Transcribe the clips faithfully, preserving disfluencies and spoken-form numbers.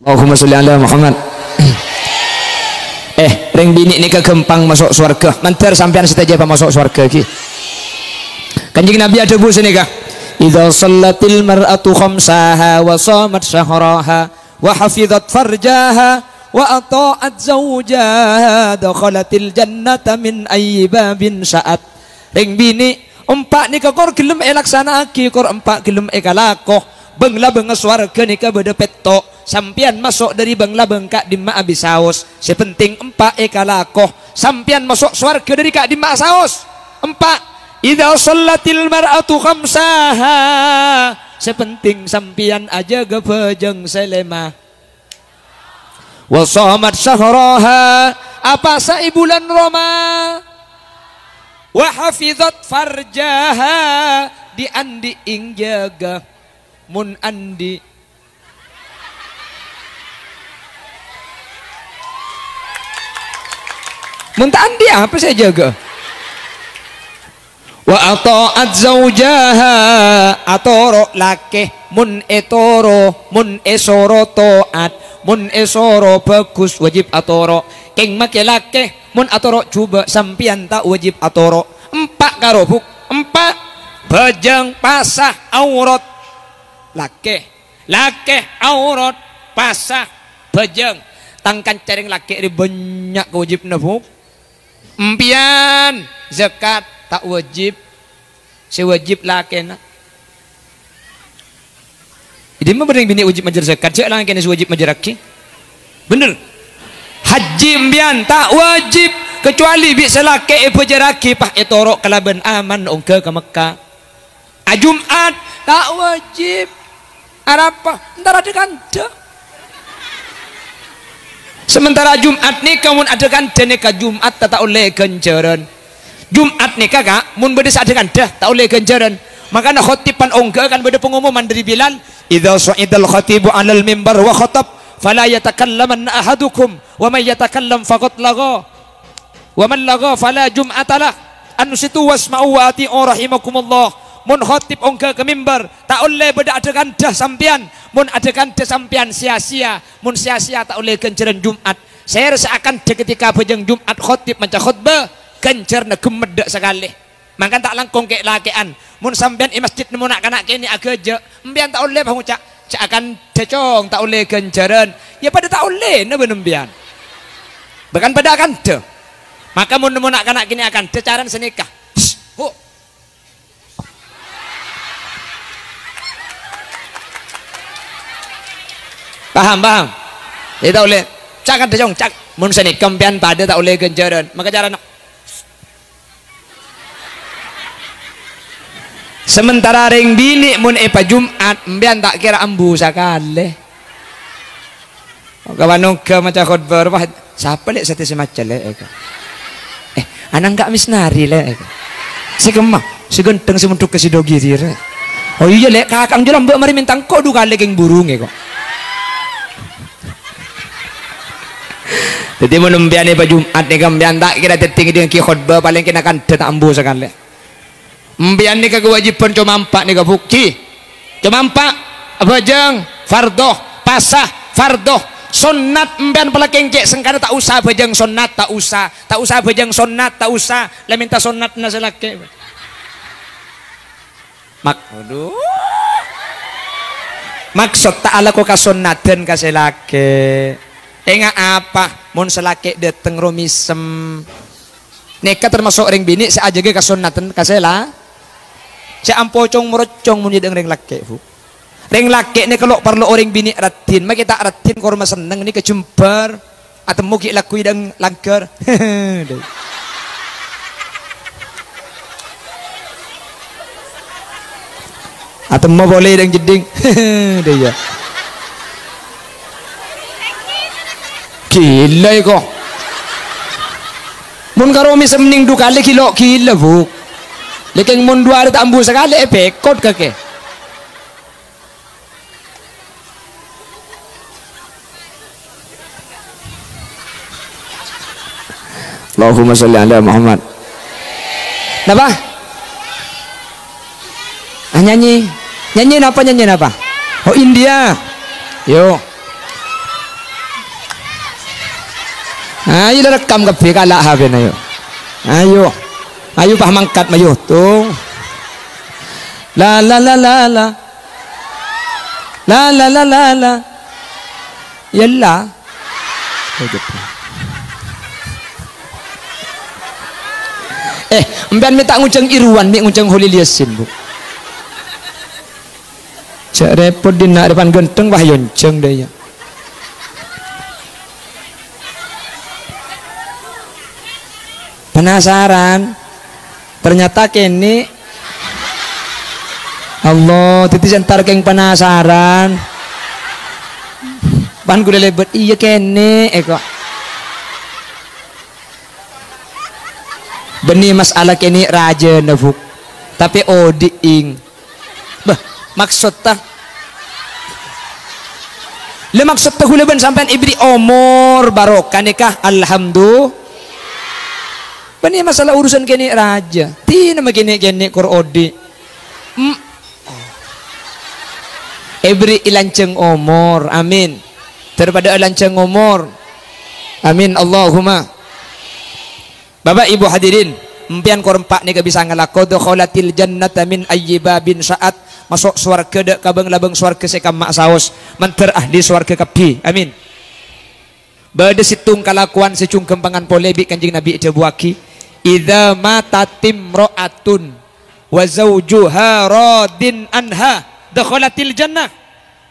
Allahumma sholli ala Muhammad. Eh, rèng binè' nèka ghâmpang maso' sowarghâ. Mandhâr sampèyan sadhâjâ èpamaso' sowarghâ ghi. Kanjeng Nabi adhâbu sanèka, "Idza shallatil mar'atu khamsaha wa shamat syahraha wa hafizat farjaha wa atha'at zaujaha dakhalatil jannata min ayyi babin sya'at." Rèng binè', empa' nèka kor ghellem èlaksana'aghi, kor empa' ghellem èkalako. Bâng-labângnga sowarghâ nèka bâdâ pètto'. Sampèyan maso' dâri bâng-labâng ka'dimma'a bi' saos. Sè penting empa' èkalako. Sampèyan maso' sowarghâ dâri ka'dimma'a saos. Empa'. "Idza shallatil mar'atu khamsaha." Sè penting sampèyan ajâgâ bhâjâng sè lèma. "Wa shamat syahraha," apasa è bulân Roma. "Wa hafizat farjaha," dhi'-andhi' ènjâgâ. Mon andhi', mon ta' andhi', apa sè èjâgâ? "Wa atha'at zaujaha," atoro' lakè. Mon ètoro, mon èsoro to'at, mon èsoro bhâghus, wajib atoro'. Kèng makè lakè, mon atoro' jhubâ' sampèyan ta' wajib atoro'. Empa' karo, Bu', empa'. Bhâjâng, pasa, aurat. Lakè, lakè, aurat, pasa, bhâjâng. Tang kanca rèng lakè' rè bânnya' kawâjibhânna, Bu'. Empèyan, zakat ta' wajib, sè wajib lakèna. È dimma bâdâ rèng binè' wajib majâr zakat, jhâ' lakèna sè wajib majârraghi. Bhender. Hajji empèyan ta' wajib, kecuali bi' sè lakè' èbhâjârraghi, pas ètoro' kalabân aman ongghâ ka Mekkah. A, Jum'at ta' wajib. Arapa? Èntar adhâ-kandhâ. Sementara Jum'at nèka mon adhâ-kandhâ nèka Jum'at ta', ta' ollè ghânjhârân. Jum'at nèka, Ka', mon bâdâ sè adhâ-kandhâ ta' ollè ghânjhârân. Makana khotib pan ongghâ kan bâdâ pengumuman dâri Bilal, "Idza sha'idal khatibu 'alal mimbar wa khatab, fala yatakallamanna ahadukum, wa may yatakallam faqad lagha." "Wa man lagha fala jum'ata lah." Ansitu wasma'u wa ati'u rahimakumullah. Mon khotib ongghâ ka mimbar, ta' ollè bâdâ adhâ-kandhâ sampèyan. Mon adhâ-kandhâ sampèyan sia-sia. Mon sia-sia ta' ollè ghânjhârân Jum'at. Sèra sè akandhâ ketika bhâjâng Jum'at khotib maca khotbah, ghânjhârânna ghemmeddhâ sakalè. Mangkana ta' langkong kè'-lakè'an. Mon sampèyan è masjid nemmo na'-kana' kènè' aghâjâ', empèyan ta' ollè pangoca', "Jhâ' akandhâ, Cong, ta' ollè ghânjhârân." Yâ padâ ta' ollèna bân empèyan. Bahkan padâ akandhâ. Maka mon nemmo na'-kana' kènè' akandhâ, carana sanèka. Psst, hu. Paham, paham? Yâ ta' ollè. "Jhâ' akandhâ, Cong, jhâ'." Mon sanèka empèyan padâ ta' ollè ghânjhârân. Maka carana Sementara rèng binè' mon èpajum'at, empèyan ta' kèra ambu sakalè. Kawan ongghâ maca khotbah, "Wah, sapa lè' satèya sè maca lè'?" èko. "Eh, anang ka' Misnari lè'?" èko. "Sè kemma, sè ghântheng sè mondhuk ka Sidogiri rè." "Oh iyâ lè', kakang jâ' lambâ' marè mènta engko' du kalè kèng burung," èko. Dhâddhi mon empèyan èpajum'at nèka empèyan ta' kèra dhâddhi ngèdingngaghi khotbah, palèng kèna kandhâ ta' ambu sakalè. Empèyan nèka kawâjibhân coma empa' nèka, Bu'. Coma empa', abhâjâng, fardhu, pasa, fardhu, sonnat empèyan palakèng cè' sengkana ta' osa abhâjâng sonnat, ta' osa. Ta' osa abhâjâng sonnat, ta' osa. La mènta sonnatna sè lakè'. Mak-, aduh. Maksod ta' alako kasonnadhân ka sè lakè'. Enga' apa? Mon sè lakè' dhâteng ro mèsem. Nèka tamaso' rèng binè' sè ajâgâ kasonnadhân ka sè la-, sè ampo cong-morocong mon è dhâ'eng rèng lakè', Bu. Rèng lakè' nèka lo' parlo orèng binè' raddhin, makè ta' raddhin korma senneng nèka jembhâr. Atemmo ghi' lagghu è dhâ'eng langghâr. Atemmo polè è dhâ'eng jeddhing. Dâ' iyâ. Ghilâ èko. Mon karo mèsem nèng du kalè ghilâ-ghilâ, Bu. Lèkèng mon du arè ta' ambu sakalè èpèkot kakè. Allahumma sholli ala Muhammad. Napa? Ah, nyanyi. Nyanyi napa, nyanyi napa? Oh, India. Yo. Ayo, la rekkam kabbhi, kala' H P-na, ayo. Ayo. Ayo, pas mangkat, mayu. Tuh. La, la, la, la, la. La, la, la, la, la. Ya, la. Eh, empèyan mè' ta' ngojhâng Irwan, mè' ngojhâng Kholil Yasin, Bu. Jhâ' rèpot dinna' rèpan ghântheng, wah, yonjhâng dâ' iyâ. Penasaran? Ternyata kènè'. Allah, dhâddhi sè entar kèng penasaran. Pan ghulâ lèbât, iyâ kènè', è, kok. Bânnè masalah kènè' rajâna, Bu'. Tapè odi'èng. Bâh, maksodda? La, maksodda ghulâ bân sampèyan èberri' omor barokah nèka, alhamdulillah. Bânnè masalah urusan kènè' rajâ. Dinah ma' kènè'-kènè' kor odi'. Em-, èberri' èlanjhâng omor. Amin. Daripada èlanjhâng omor. Amin. Allahumma. Bapak Ibu hadirin, empèyan kor empa' nèka bisa ngalako, "Dakhalatil jannata min ayyi babin sya'at," maso' sowarghâ dâ' ka bâng-labâng sowarghâ sè kamma saos, mandhâr ahli sowarghâ kabbhi. Amin. Bâdâ sèttong kalakowan sè jhung ghâmpangan polè bi' Kanjeng Nabi èdhâbuwaghi, "Idza matatimra'atun wa zaujuha radin anha, dakhalatil jannah."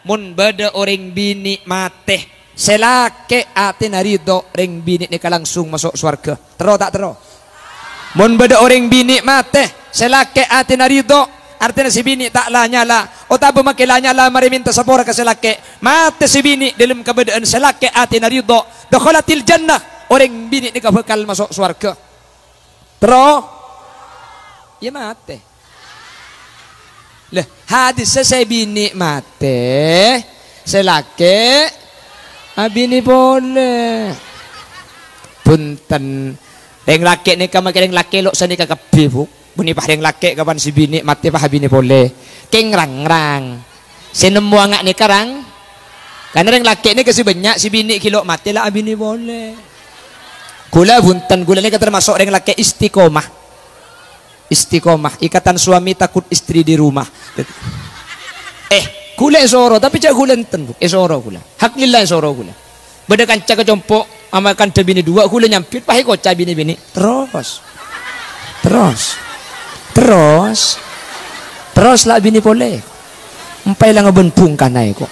Mon bâdâ orèng binè' matè, sè lakè' atèna ridho, rèng binè' nèka langsung maso' sowarghâ. Terro ta' terro? Mon bâdâ orèng binè' matè, sè lakè' atèna ridho, artèna sè binè' ta' la-nyala, otabâ makè la-nyala marè mènta sapora ka sè lakè', matè sè binè' dâlem kabâdâ'ân sè lakè' atèna ridho, dakhalatil jannah, orèng binè' nèka bhâkal maso' sowarghâ. Terro? Iyâ matè. Lah, hadissa sè binè' matè, sè lakè' abinè polè. Bhunten. Rèng lakè' nèka makè rèng lakè' lo' sanèka kabbhi, Bu. Bânnè pas rèng lakè' kapan sè binè' matè pas abinè polè. Kèng rang-rang. Sè nemmo nga' nèka rang-, karna rèng lakè' nèka sè bânnya', sè binè' ghi' lo' matè la abinè polè. Ghulâ bhunten, ghulâ nèka tamaso' rèng lakè' istiqomah. Istiqomah, ikatan suami takut istri di rumah. Eh, ghulâ èsoro, tapè jhâ' ghulâ enten, Bu. Èsoro ghulâ. Hak lillah èsoro ghulâ. Bâdâ kanca kacompo', ama kandhâ binè duwâ', ghulâ nyambit, pas èkoca' binè-binè. Terros. Terros. Terros. Terros la binè polè. Empaè la ngabân bungkana è, kok.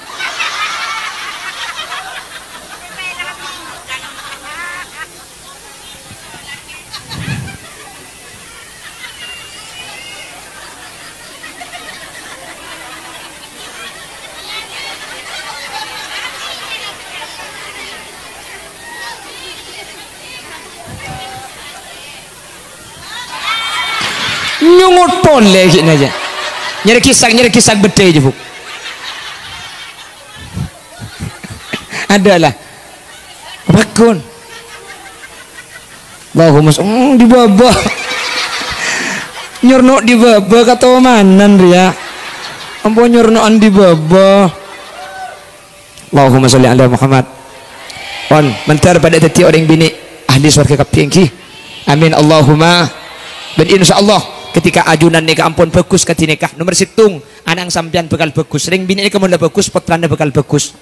Nyongot polè ghi'na jâ. Nyarè ghisak, nyarè ghisak bâddhâi jâ, Bu. Adâ la. Pagghun. Allahumma s-, mm, di bâbâ. Nyorno' di bâbâ katomanan rèya. Ampon nyorno'an di bâbâ. Allahumma sholli ala Muhammad. Pon, mandhâr padâ dhâddhi orèng binè' ahli sowarghâ kabbhi, èngghi. Amin, Allahumma. Bân insyaallah, ketika ajunan nèka ampon bhâghus kadhi nèka, nomer sèttong, ana'na sampèyan bhâkal bhâghus. Rèng binè' nèka mon la bhâghus, pottrana bhâkal bhâghus.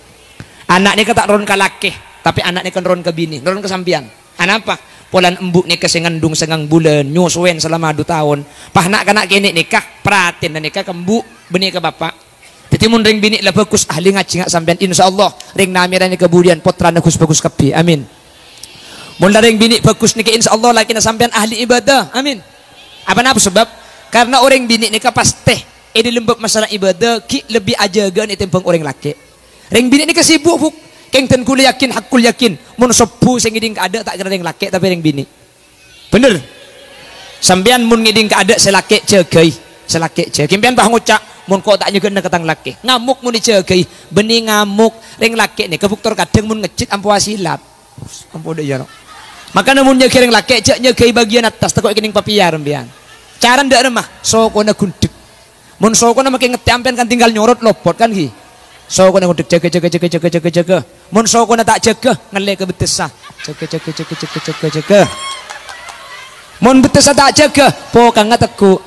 Ana' nèka ta' noron ka lakè, tapè ana' nèka noron ka binè, noron ka sampèyan. Anapa? Polana embu' nèka sè ngandung sangang bulân, nyosowèn salama du taon. Pas na'-kana' kènè' nèka, parhatènna nèka ka embu', bânnè ka bapa'. Dhâddhi, mon rèng binè' la bhâghus ahli ngajhi nga' sampèyan, insyaallah rèng namèrra nèka bhuriyân pottrana ghus-bhâghus kabbhi. Amin. Mon la rèng binè' bhâghus nèka, insyaallah lakèna sampèyan ahli ibadah. Amin. Apa napa sabâb? Karna orèng binè' nèka pastè è dâlem bab masalah ibadah ghi' lebbi ajâgâ'ân ètèmbhâng orèng lakè'. Rèng binè' nèka sibuk, Bu. Kèng dân ghulâ yakin, haqqul yakin, mon sobbhu sè ngèdhing ka adâ' ta' kèra rèng lakè', tapè rèng binè'. Bhender? Sampèyan mon ngèdhing ka adâ' sè lakè' jâgâi, sè lakè' jâgâi. Sampèyan pas ngoca', "Mon ko' ta' nyèghâna ka tang lakè'." Ngamok mon èjâgâi, bânnè ngamok. Rèng lakè' nèka buktor kadhâng mon ngejjhit ampo asilat. Ampo dâ' iyâ, no. Makana mon nyèghâi rèng lakè', jhâ' nyèghâi bâgiyân attas, tako' èkennèng papèyar sampèyan. Carana dâ' remma, sokona ghundhek. Mon sokona makè ngettè' sampèyan kan tinggal nyorot lopot kan, ghi? Sokona ngodek, "Jâgâ, jâgâ, jâgâ, jâgâ, jâgâ, jâgâ." Mon sokona ta' jâgâ, ngallè ka bettessa. "Jâgâ, jâgâ, jâgâ, jâgâ, jâgâ, jâgâ." Mon bettessa ta' jâgâ, pokangnga tegghu'.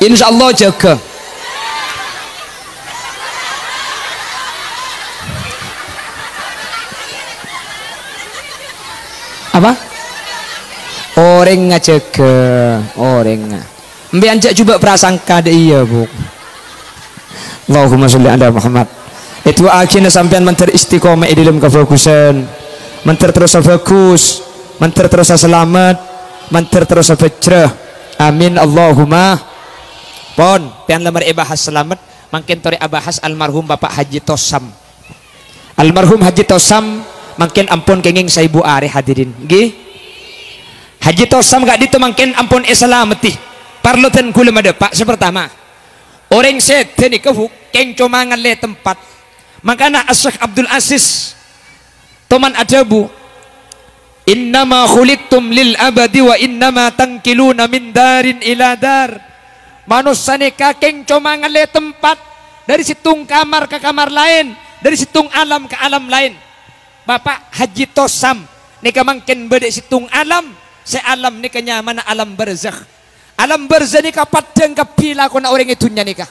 Insyaallah jâgâ. Apa? Orèngnga jâgâ, orèngnga. Empèyan jhâ' jhubâ' prasangka dâ' iyâ, Bu. Allahumma sholli ala Muhammad. Èdu'aaghina sampèyan mandhâr istiqomah è dhâlem kabhâghusân. Mandhâr terrosa bhâghus, mandhâr terrosa salamet, mandhâr terrosa bhâjrâ. Amin, Allahumma. Pon, pèyan la marè èbahas salamet, mangkèn torè abahas almarhum Bapak Haji Tosam. Almarhum Haji Tosam mangkèn ampon kèngèng saèbu arè, hadirin. Ngghi? Haji Tosam ka'dinto mangkèn ampon èsalameddhi. Parlo dân kaulâ madhâpa'. Sè partama, orèng sèdhâ nèka, Bu, kèng coma ngallè tempat. Mangkana Asy-Syeikh Abdul Aziz Toman adhâbu, "Innama khuliqtum lil abadi wa innama tanqiluna min darin ila dar." Manossa nèka kèng coma ngallè tempat, dhâri sèttong kamar ka kamar laèn, dhâri sèttong alam ka alam laèn. Bapak Haji Tosam nèka mangkèn bâdâ è sèttong alam, sè alam nèka nyamana alam barzakh. Alam barzakh nèka paddhâng kabbhi lakona orèng è dhunnya nèka.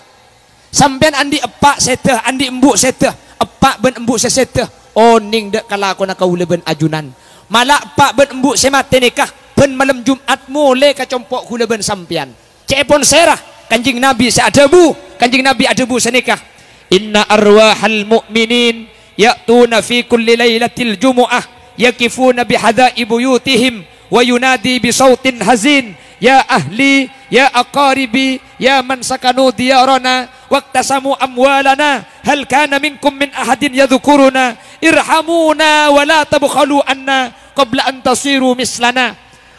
Sampèyan andi' eppa' sèdhâ, andi' embu' sèdhâ, eppa' bân embu' sè sèdhâ onèng dhâ' ka lakona kaulâ bân ajunan. Mala eppa' bân embu' sè matè nèka bân malem Jum'at molè ka compo' kaulâ bân sampèyan. Ca'èpon sèra? Kanjeng Nabi sè adhâbu, Kanjeng Nabi adhâbu sanèka, "Inna arwahal mu'minin ya'tuna fi kulli lailatil jumu'ah, yaqifuna bihadza'i buyutihim, wa yunadi bi sautin hazin, 'Ya ahli, ya aqaribi, ya man sakanu diyarana, waqtasamu amwalana, hal kana minkum min ahadin yadzkuruna, irhamuna wa la tabkhalu anna qabla an tasiru mislana.'"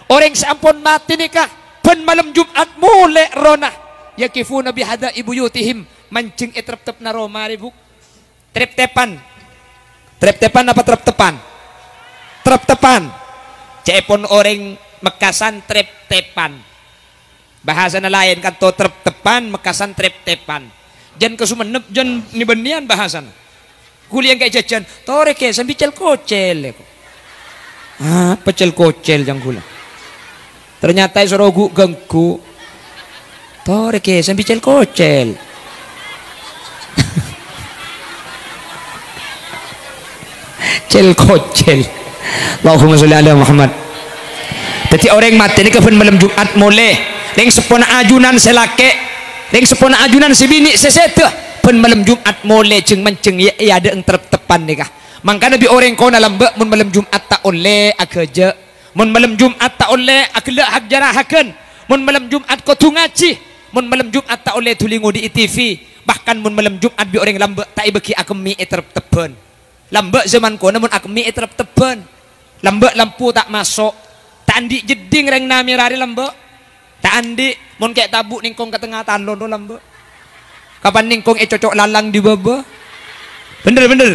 Orèng sè ampon matè nèka, bân malem Jum'at molè èrona, yaqifuna bihadza'i buyutihim, manjheng è trep-teppna roma rè, Bu. Trep-tepan. Trep-tepan apa trep-tepan? Trep-tepan. Ca'èpon orèng Mekkasan trep-tepan. Bahasana laèn, kanto trep-tepan, Mekkasan trep-tepan. Jân ka Songennep, jân nè-bânnèyan bahasana. Kulâ èngghâ jhâjhân, "Torè, Kè, sambi cèl-kocèl," èko. "Apa cèl-kocèl?" ca'na kulâ. Ternyata èsoro ghu'-ghângghu'. "Torè, Kè, sambi cèl-kocèl." Cèl-kocèl. Allahumma sholli ala Muhammad. Dhâddhi orèng matè nèka bân malem Jum'at molè. Rèng seppona ajunan sè lakè', rèng seppona ajunan sè binè' sè sèdhâ, bân malem Jum'at molè jheng-manjheng è, è adâ'na trep-tepan nèka. Mangkana bi' orèng kona lambâ' mon malem Jum'at ta' ollè aghâjâ'. Mon malem Jum'at ta' ollè aghellâ' hak-jârâhaghân. Mon malem Jum'at kodhu ngajhi. Mon malem Jum'at ta' ollè dhuli ngodi'i T V. Bahkan mon malem Jum'at bi' orèng lambâ' ta' èbâghi akemmè è trep-tebbhân. Lambâ' jhâman kona mon akemmè è trep-tebbhân. Lambâ' lampu ta' maso'. Ta' andi' jeddhing rèng namèrarè lambâ'. Ta' andi', mon kè' tabu' nèngkong ka tengnga talon ro lambâ'. Kapan nèngkong ècoco' lalang dâri bâbâ. Bhender, bhender.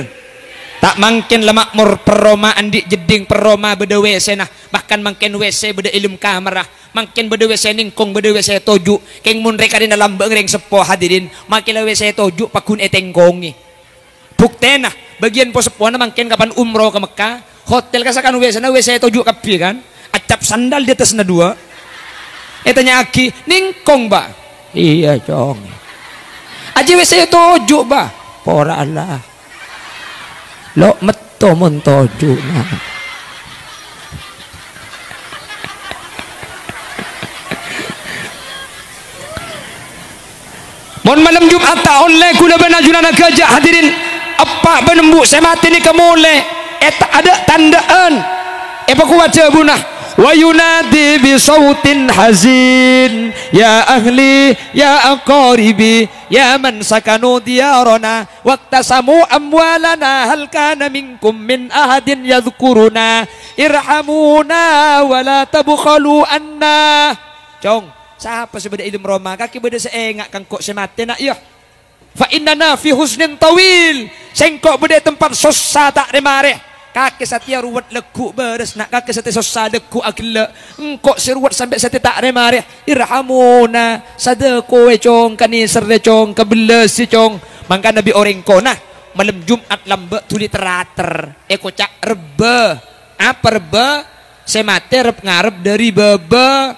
Ta' mangkèn la ma'mor, per roma andi' jeddhing, per roma bâdâ W C-na. Bahkan mangkèn W C bâdâ è lem kamarra. Mangkèn bâdâ W C nèngkong, bâdâ W C toju'. Kèng mon rè-karèna lambâ' rèng seppo hadirin, makè la W C toju' pagghun ètèngkongè. Buktèna, bâgiyân po-seppona mangkèn kapan umroh ka Mekka, hotel ka sakan W C-na W C toju' kabbhi, kan? Accap sandal di atasna duwâ'. Ètanya'aghi, "Nèngkong, Bâ'?" "Iyâ, Cong." "Ajiyâ W C toju', Bâ'." "Pora Allah. Lo' metto mon toju', na'." Mon malem Jum'at ta' ollè ghulâ bân ajunan aghâjâ', hadirin. Eppa' bân embu' sè matè nèka molè, è ta-, adâ' tandhâ'ân. Èpakowat dhâbuna, "Wa yunadi bi sautin hazin, 'Ya ahli, ya aqaribi, ya man sakanu diyarana, waqtasamu amwalana, hal kana minkum min ahadin yadzkuruna, irhamuna wa la tabkhalu anna.'" Cong, sapa sè bâdâ è dâlem roma? Kakè bâdâ sè enga' ka engko' sè matè, na', iyâ? "Fa innana fi huznin tawil." Sèngko' bâdâ è tempat sossa ta' rè-marè. Kakè satèya ruwet lagghu' bârâs, na', kakè satèya sossa lagghu' aghellâ'. Engko' sè ruwet sampè' satèya ta' rè-marè. Irhamuna, sadâkowè, Cong, kanèserrè, Cong, kabellasè, Cong. Mangkana bi' orèng kona, malem Jum'at lambâ' dhuli ter-ater. Èkoca' rebbhâ. Apa rebbhâ? Sè matè rep-ngarep dâri bâbâ.